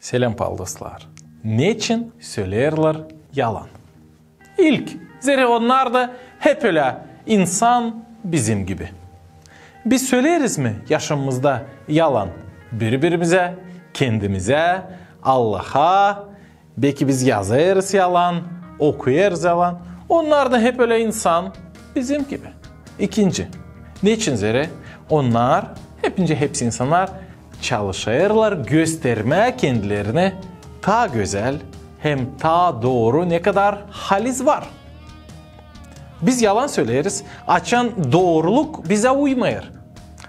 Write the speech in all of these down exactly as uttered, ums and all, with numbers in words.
Selam, paalı dostlar. Neçin söleerlär yalan? İlk, zerä onnar da hep ölä insan bizim gibi. Biz söleeriz mi yaşamamızda yalan? Biri-birimizä, kendimizä, Allaha, beki biz yazêrız yalan, okuyêrız yalan. Onnar da hep ölä insan bizim gibi. İkinci, neçin zerä onnar, hepinci hepsi insannar, çalışêrlar göstermää kendilerini taa gözäl hem taa dooru, ne kadar haliz var. Biz yalan söleeriz, açan dooruluk bizä uymêêr.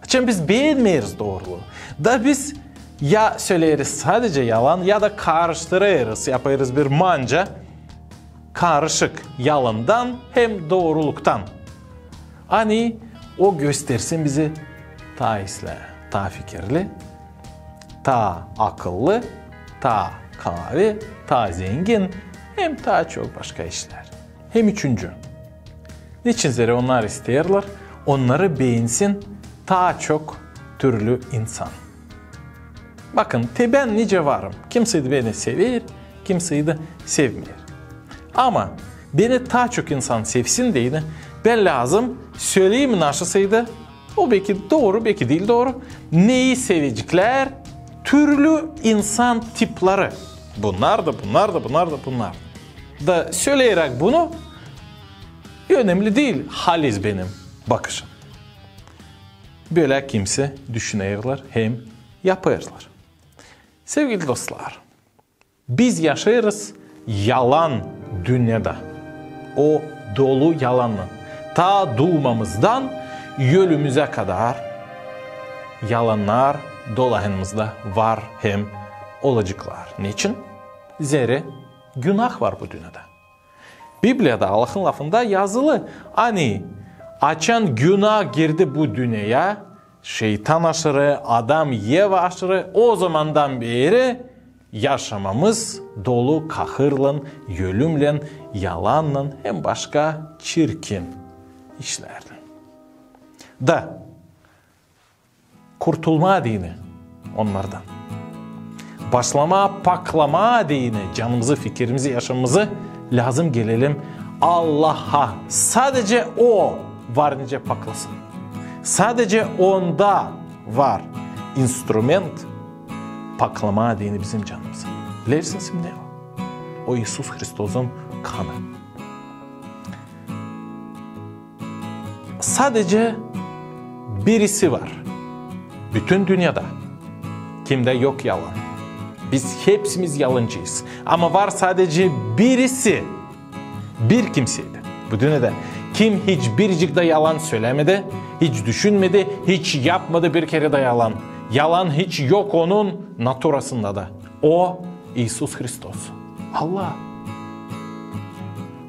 Açan biz beenmeeriz dooruluu. Da biz ya söleeriz sadecä yalan, ya da karıştırêrız, yapêrız bir manca, karışık yalandan hem dooruluktan. Ani o göstersin bizi taa islää, taa fikirli, taa akıllı, taa kaavi, taa zengin hem taa çok başka işlär. Hem üçüncü, neçin zerä onnar isteerlär, onnarı beensin taa çok türlü insan. Bakın, te bän nicä varım. Kimsey dä beni sever, kimsey dä sevmeer. Ama beni taa çok insan sevsin deyni, bän lääzım söleyim naşısaydı, o beki dooru, beki diil dooru, neyi seveceklär türlü insan tipleri. Bunnar da, bunnar da, bunnar da, bunnar. Da söleyeräk bunu, önemli diil haliz benim bakışım. Bölä kimsey düşünerlär hem yapêrlar. Sevgili dostlar, biz yaşêêrız yalan dünnedä. O dolu yalannan. Taa duumamızdan ölümüzä kadar yalannar dolu yanımızda var hem olaceklar. Neçin? Zerä günah var bu dünnedä. Bibliyada, Allahın lafında yazılı, ani açan günah girdi bu dünneyä, şeytan aşırı, Adam, Eva aşırı, o zamandan beeri yaşamamız dolu kahırlan, ölümlän, yalannan hem başka çirkin işlärlän. Da kurtulmaa deyni onnardan, başlamaa paklamaa deyni canımızı, fikirimizi, yaşamamızı, lääzım gelelim Allaha. Sadecä O var nicä paklasın. Sadecä Onda var instrument paklamaa deyni bizim canımızı. Bilersiniz mi ne o? O İisus Hristosun kanı. Sadecä birisi var bütün dünnedä, kimdä yok yalan. Biz hepsimiz yalancıyız. Ama var sadecä birisi, bir kimseydi bu dünnedä, kim hiç biricik dä yalan sölämedi, hiç düşünmedi, hiç yapmadı bir kerä dä yalan. Yalan hiç yok onun naturasında da. O İisus Hristos. Allah.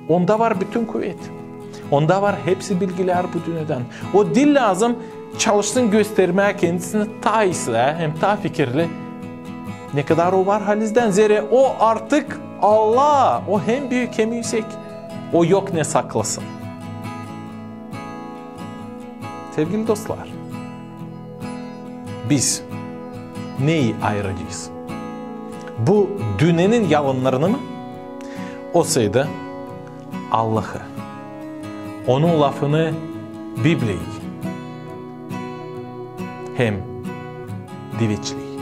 Onda var bütün kuvet. Onda var hepsi bilgilär bu dünnedän. O diil lääzım çalışsın göstermää kendisini taa islää hem taa fikirli. Ne kadar o var halizdän, zerä o artık Allah, o hem büük hem üüsek. O yok ne saklasın. Sevgili dostlar, biz neyi ayıracez? Bu dünnenin yalannarını mı, osaydı Allahı, Onun lafını, Bibliyayı hem diveçlii?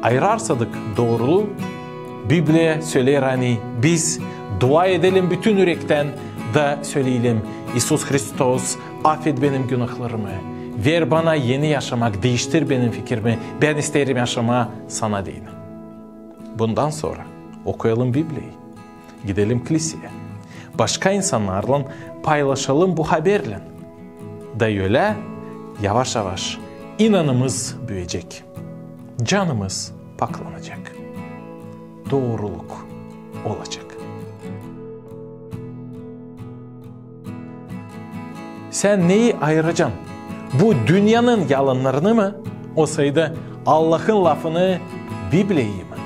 Ayırarsadık dooruluu, Bibliya söleer, ani biz dua edelim bütün ürektän da söleyelim: İisus Hristos, afet benim günahlarımı, ver bana eni yaşamak, diiştir benim fikirimi, bän isteerim yaşamaa sana deyni. Bundan sora okuyalım Bibliyayı. Gidelim kiliseyä. Başka insannarlan paylaşalım bu haberlän. Da ölä yavaş-yavaş inanımız büüyecek. Canımız paklanacek. Dooruluk olacek. Sän neyi ayıracan? Bu dünnenin yalannarını mı, osaydı Allahın lafını, Bibliyayı mı?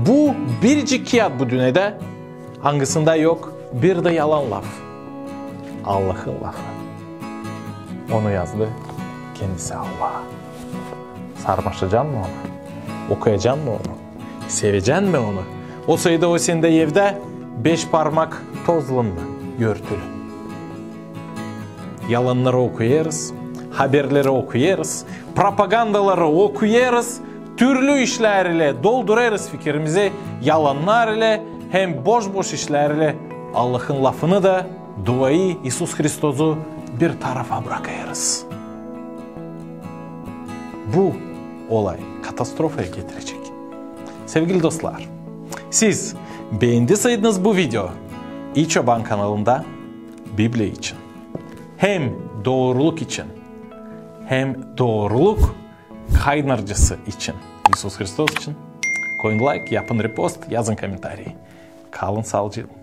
Bu biricik kiyat bu dünnedä, angısında yok bir dä yalan laf. Allahın lafı. Onu yazdı kendisi Allah. Sarmaşacan mı ona? Okuyacan mı onu? Sevecän mi onu? O sayıda o sendä evdä beş parmak tozlan mı örtülü? Yalannarı okuyêrız, haberleri okuyêrız, propagandaları okuyêrız, türlü işlär ile doldurêrız fikirimizi yalannar ile hem boş-boş işlär ile Allahın lafını da, duayı, İisus Hristosu bir tarafa brakêrız. Bu olay katastrofaya getirecek. Sevgili dostlar, siz beendiseydiniz bu video, İi Çoban kanalında Bibliya için, hem dooruluk için, hem dooruluk kaynarcası için, İisus Hristos için, koyun layk, yapın repost, yazın komentariyi. Kalın saalıcaklan.